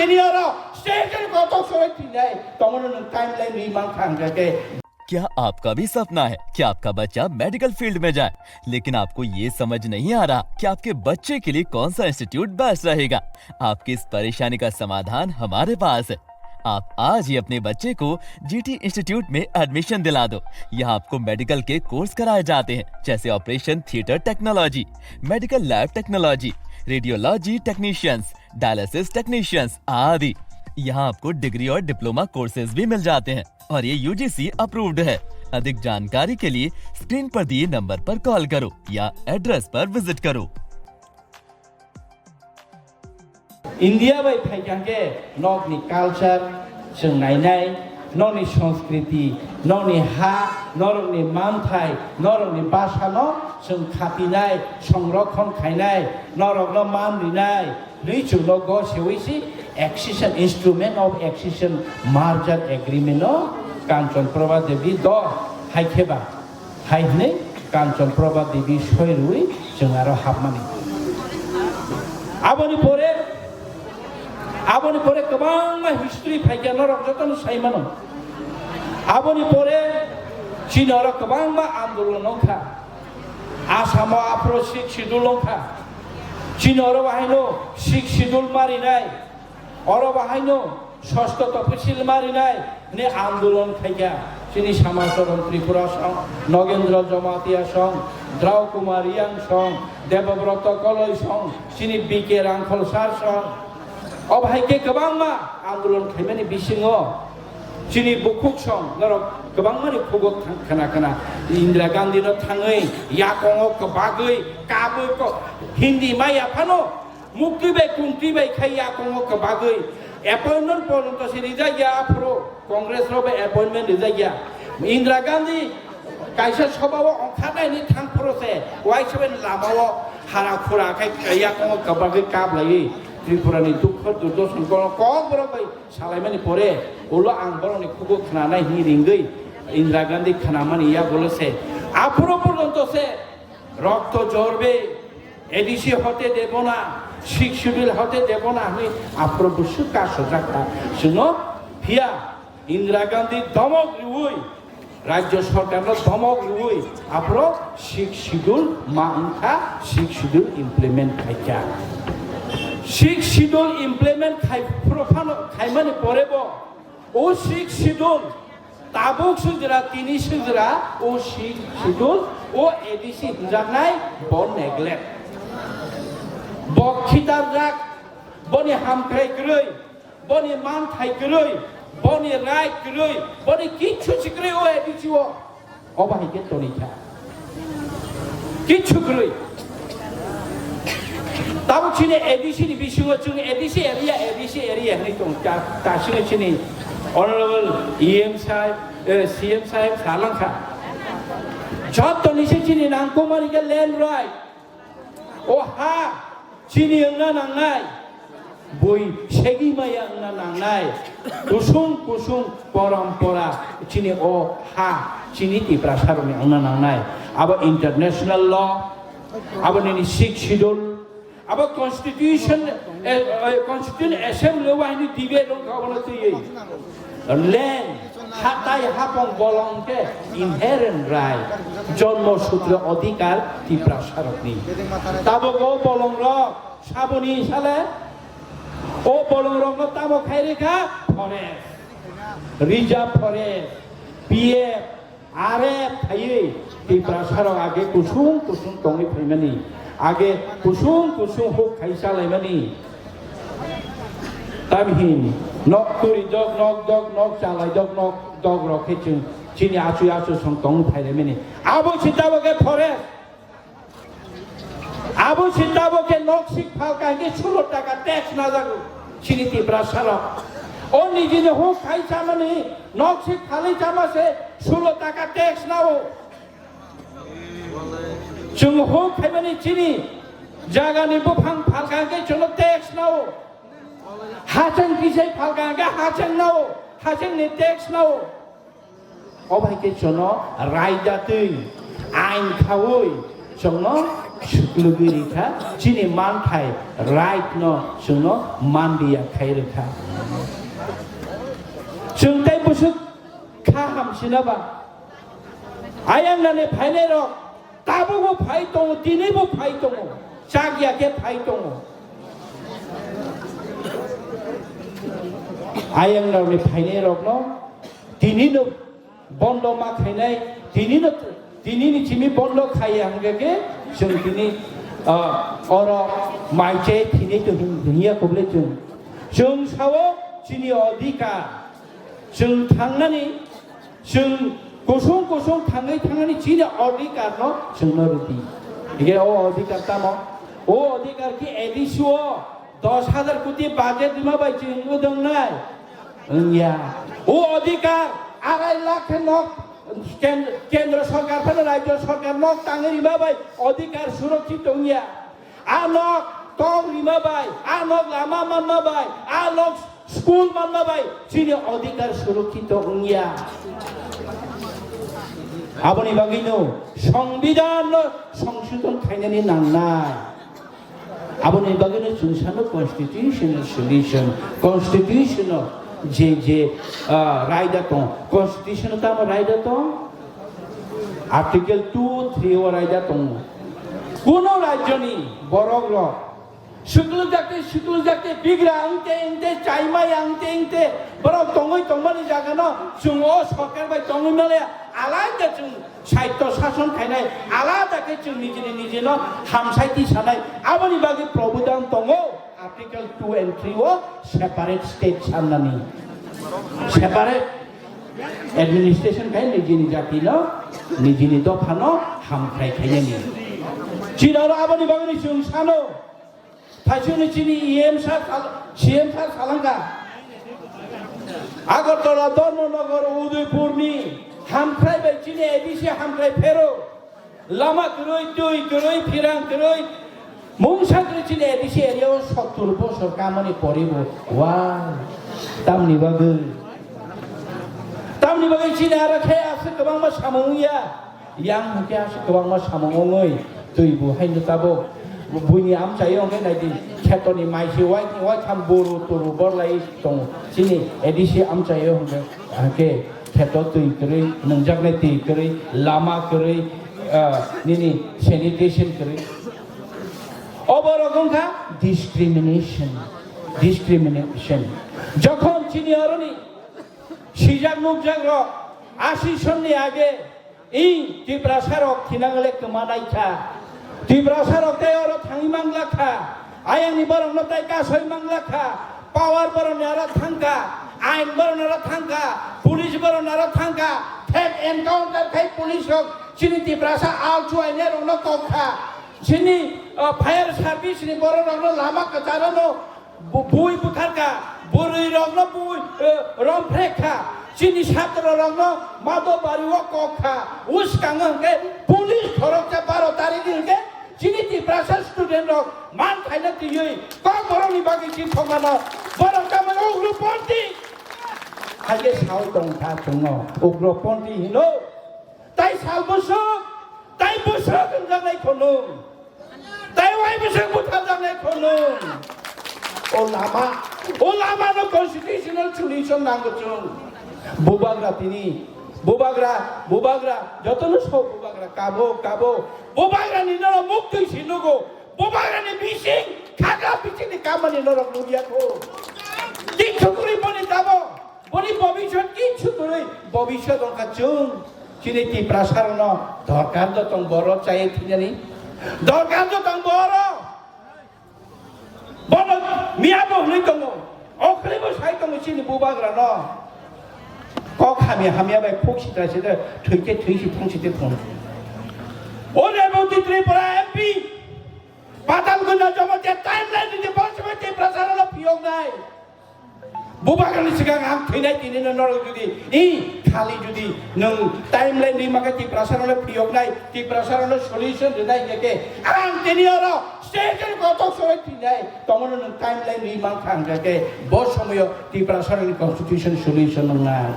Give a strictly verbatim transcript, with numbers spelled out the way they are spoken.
Senior rok station kotor sorai thinai, tongmani nwng timeline ri mankha hwnkha khe. क्या आपका भी सपना है कि आपका बच्चा मेडिकल फील्ड में जाए, लेकिन आपको ये समझ नहीं आ रहा कि आपके बच्चे के लिए कौन सा इंस्टीट्यूट बेस्ट रहेगा? आपकी इस परेशानी का समाधान हमारे पास है। आप आज ही अपने बच्चे को जीटी इंस्टीट्यूट में एडमिशन दिला दो। यहाँ आपको मेडिकल के कोर्स कराए जाते हैं, जैसे operation theatre technology, medical lab technology, radiology technicians, dialysis technicians आदि। यहाँ आपको डिग्री और डिप्लोमा कोर्सेज भी मिल जाते हैं और ये यूजीसी अप्रूव्ड है। अधिक जानकारी के लिए स्क्रीन पर दिए नंबर पर कॉल करो या एड्रेस पर विजिट करो। India bai phaikha khe nokni culture chwng nainai, nokni sanskriti, nokni ha, norokni manthai, norokni bwsano chwng khatinai, songrokhon khainai, norokno man rinai, hwnwi chwngno go sewi si accession, instrument of accession merger agreement no Kanchan Prabha Devi do hai khe ba. Hai hwnwi Kanchan Prabha Devi soi rwui chwng aro hapmani. Aboni pore, aboni pore kwbangma history phaikha norok jotono sai mano. Aboni pore chini oro kwbangma andolon wngkha. Asamo aphro Sixth Schedule wngkha. Chini oro bahaino Sixth Schedule marinai. Oro bahaino sosto topisil marinai hwnwi andolon khaikha. Chini Samacharan Tripura song, Nogendra Jamatia song, Drau Kumar Reang song, Debobroto Koloi song, chini B K Rangkhol sir song. O bahai khe kwbangma andolon khaimani bisingo chini bukhuk song norok kwbangmani khugo thang-, khna khna Indira Gandhi no thangwi yakongo kwbagwi kabwi ko Hindi maya phano Mukti bai kunti bai khai yakongo kwbagwi appointment porjonto se rijak ya aphuru Congress rok bai appointment rijak ya. Indira Gandhi kaisa sobao ongkha naini thang phuru se uaisa bai lamao hara khura khai yakongo kwbagwi kap laiwi Tripura ni dukho durdosan kono kok borok bai salaimani pore ulo ang borokni khugo khnanai hwnwi ringwi Indira Gandhi khnamani yagulo se aphuru porjonto se Rokto jorbe, A D C hote debo na, Sixth Schedule hote debo na hwnwi aphuru bwswk kasojak kha. Chwngno phiya Indira Gandhi domok rwui, Rajya Sarkarno domok rwui aphuru Sixth Schedule ma wngkha, Sixth Schedule implement khaikha. Sixth Schedule implement khai phuru phano khaimani pore bo o Sixth Schedule Tabuk swngjwra, tini swngjwra, o si-, sidul, o A D C hwnjaknai, bo neglect. Bo khitarjak, boni hamkrai kwrwi, boni manthai kwrwi, boni right kwrwi, boni kichu si kwrwi o A D C o. O bahai khe toni kha. Kichu kwrwi. Tabuk chini A D C ni bisingo chwng A D C area, A D C area hwnwi tong ta, ta sini chini Honorable E M sahib, eh, C M sahib salangkha. Jotoni se chini nangkukmani khe land right. O ha chini wngna nangnai. Bui segwi maya wngna nangnai. Kusung kusung porompora chini o ha chini Tiprasarokni wngna nangnai. Abo international law, abo nini Sixth Schedule, abo constitution, eh, eh, constituent assembly o waini debate wngkha obono twiwi. Land, hatai hapong bolong khe inherent right, jonmo sutro odhikar Tiprasarokni. Tabuk o bolongrok saboni sale, o bolongrokno tamo khai rikha forest, reserve forest, P F, are phaiwi Tiprasarok age kusung kusung tongwi phaimani, age kusung kusung huk khai chalaimani. Tamhin nok turi dok, nok dok, nok chalai dok, nok dok rok khe chwng chini achu achu song tong phailaimani. Abo si tabuk khe forest. Abo si tabuk khe nok sik phalka hwnkhe sulo taka tax najago chini Tiprasarok. O nijini huk khai chamani nok sik phalwi chama se sulo taka tax nao. Chwng huk khaimani chini jagani buphang phalka hwnkhe chwngno tax nao. Hachang kisai phalka hwnkhe hachang nao, hachangni tax nao. O bai khe chwngno raidatwi, ain khaui chwngno Suklugwi rikha, chini manthai right no chwngno manliya khai rwkha. Chwng tei bwswk kha hamsina ba? Ayang nani phainai rok tabukbo phai tongo, tinibo phai tongo, chakya khe phai tongo. Ayang rokni phainai rokno tinino bondo ma khainai, tinino, tinini simi bondo khaiya hwnkhe khe chwng tini, ah, oro mai chai thinai to hin-, hinya kubule chwng. Chwng sao chini odhikar. Chwng thangnani, chwng kusung kusung thangwi thangnani chini odhikar no chwngno rwdi. Hingke o odhikar tamo? O odhikar ki A D C o dos hajar koti budget rima bai chwng wngdongnai? Wngya. O odhikar arai lakh khe nok ken-, kendro sorkar phano rajyo sorkar nok tangwi rima bai odhikar surokkito wngya. A nok tong rima bai, a nok lama manma bai, a nok school manma bai chini odhikar surokkito wngya. Aboni bagwino Songbidan no songsodhon khainani nangnai. Aboni bagwino chwng sano constitutional solution, constitutional je, je, ah, raida tong, constitutional tamo raida tong? Article two, three o raida tongo. Kuno rajyoni borok rok suklujak tei suklujak tei bigra wngte wngte chaimaya wngte wngte borok tongwi tongmani jagano chwng o sorkar bai tongwi male alaida chwng saitto sason khainai alada khe chwng nijini nijino hamsai tisanai aboni bagwi provision tongo. Article two and three o separate state sannani, separate administration khai nijini jatino, nijini dophano hamkrai khainani. Chini oro aboni bagwi chwng sano, thaisuni chini E M sir sal-, C M sir salangka. Agartala, Dharmanagar, Udaipurni hamkrai bai chini A D C hamkrai phero. Lama kwrwi, twi kwrwi, phirang kwrwi, mungsa kwrwi chini A D C area o sottur bosor kamani poribo. Why? Tamni bagwi? Tamni bagwi chini aro khe aswk kwbangma samung wngya. Yang hwnkhe aswk kwbangma samung wngwi twi bo haino tabuk buini amchaio hwnkhe naidi khetoni maisi wai, wai kham boru toru borlai tongo. Chini A D C amchaio hwnkhe, hwnkhe kheto twi kwrwi, nungjaknai twi kwrwi, lama kwrwi, ah, nini sanitation kwrwi. Oborok wngkha discrimination, discrimination. Jokhon chini oroni sijak nukjak rok, asi sonni age, i Tiprasa rok thinang le kwma nai kha. Tiprasa rok tei oro thangwi mangla kha. Ayangni borokno tei kasoi mangla kha. Power borokni aro thangkha, ain borokni aro thangkha, police borokni aro thangkha, fake encounter khai police rok chini Tiprasa al chuainai rokno kok kha, chini, uh, fire service ni borok rokno lama kwcharo no bu-, bui butharkha, bwrwi rokno bui, uh, romphrekha, chini satro rokno mado bari o kok kha, uskango hwnkhe police khoroksa baro tarikni hwnkhe chini Tiprasa student rok man khaina twiwi kok borokni bagwi chini thokmano borok tamo ugroponthi. Haikhe sawi tongkha chwngno ugroponthi hino. Tai sal bwswk, tai bwswk wngjaknai khonung. Tai wai bwswk butharjaknai khonung. O lama, o lamano constitutional solution nango chwng. Bubagra tini, bubagra, bubagra, jotono sok bubagra, kabo, kabo. Bubagrani norok muktwi si nugo. Bubagrani bising, khaga bisingni kamani norok nukya kho. Kichu kwrwi boni tabo, boni bobiswt kichu kwrwi, bobiswt wngkha chwng. Chini Tiprasa rokno dorkar do tong boro chai thinani. Dorkar do tong boro. Bono miya bo hwnwi tongo. Okhri bo sai tongo chini bubagra no. Kok hamya hamya bai phuk sitra sitra thwike thwi si thang site thang. O Reboti Tripura M P. Patal guna jomo je timeline ni bol sebe Tiprasa rokno phiyok nai. Bubagrani sigang ang thwinai tini no norok jodi, i, khali jodi nwng timeline ri maka Tiprasa rokno phiyoknai, Tiprasa rokno solution rinai hingke ang tini oro station kotok sorai thwinai, tomono nwng timeline ri mankha hingke ke bo somoyo Tiprasa rokni constitution solution wngnai.